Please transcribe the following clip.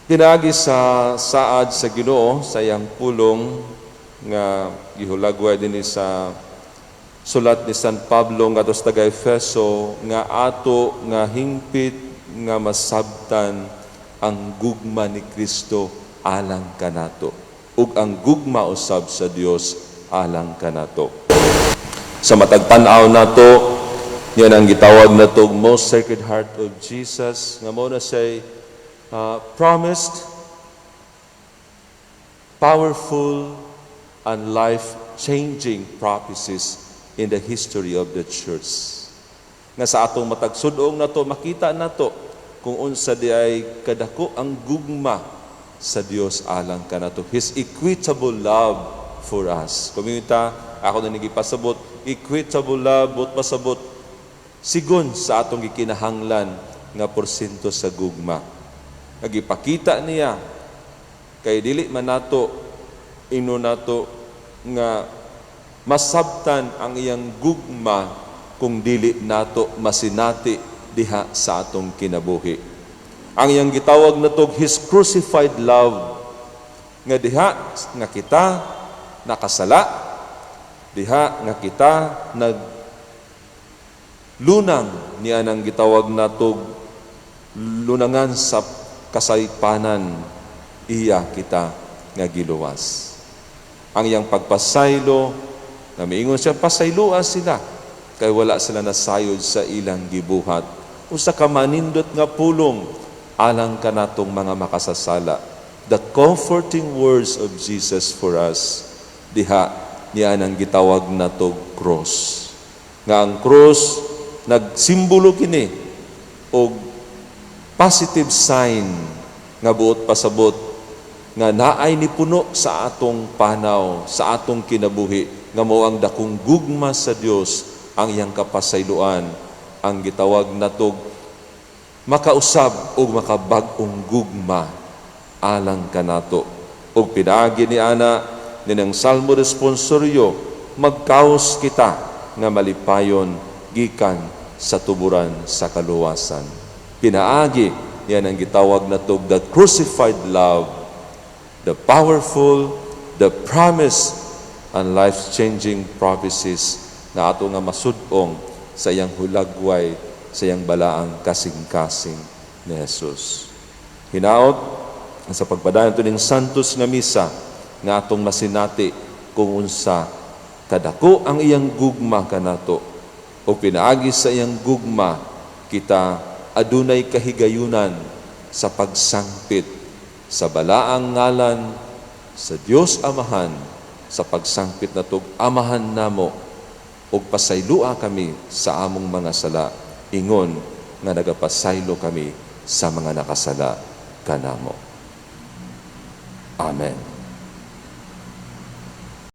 Pinaagi sa saad sa Ginoo sa iyang pulong nga gihulagway dinhi sa sulat ni San Pablo ngadto sa taga-Efeso, nga ato nga hingpit nga masabtan ang gugma ni Kristo alang kanato ug ang gugma usab sa Dios alang kanato. Sa matag tan-aw nato niya ang gitawag nato Most Sacred Heart of Jesus, nga mao na siya promised, powerful and life-changing prophecies in the history of the church. Nga sa atong matag sud-ong nato, makita nato kung unsa di ay kadako ang gugma sa Dios alang kanato. His equitable love for us. Kumita, ako na gipasabot, equitable love, buot pasabot, sigon sa atong gikinahanglan nga porsyento sa gugma. Nagipakita niya kay dili man nato ino nato nga masabtan ang iyang gugma kung dili nato masinati diha sa atong kinabuhi. Ang iyang gitawag nato His crucified love, nga diha nga kita nakasala, diha nga kita nag lunang niya nang gitawag nato lunangan sa kasaypanan, iya kita nga giluwas. Ang iyang pagpasaylo, na miingon siya, "Pasayloa sila, kay wala sila nasayod sa ilang gibuhat." Usa ka manindot nga pulong alang kanatong mga makasasala. The comforting words of Jesus for us diha niya nang gitawag nato cross. Nga ang cross nagsimbolo kini og positive sign nga buot pasabot nga naay ni puno sa atong panaw, sa atong kinabuhi, nga mao ang dakong gugma sa Dios, ang iyang kapasayloan, ang gitawag natog makausab og makabag-ong gugma alang kanato. Ug pinaagi ni ana ninang Salmo responsoryo, magkaos kita nga malipayon gikan sa tuburan sa kaluwasan. Pinaagi niya ang gitawag natog the crucified love, the powerful, the promise and life-changing prophecies na ato nga masud-ong sa iyang hulagway, sa iyang balaang kasing-kasing ni Jesus. Hinaot sa pagpadayon ning Santos nga Misa nga atong masinati kung unsa kadako ang iyang gugma kanato o pinaagi sa iyang gugma kita adunay kahigayunan sa pagsangpit sa balaang ngalan sa Dios Amahan, sa pagsangpit natog Amahan namo ug pasaylua kami sa among mga sala, ingon nga nagapasaylo kami sa mga nakasala kanamo. Amen.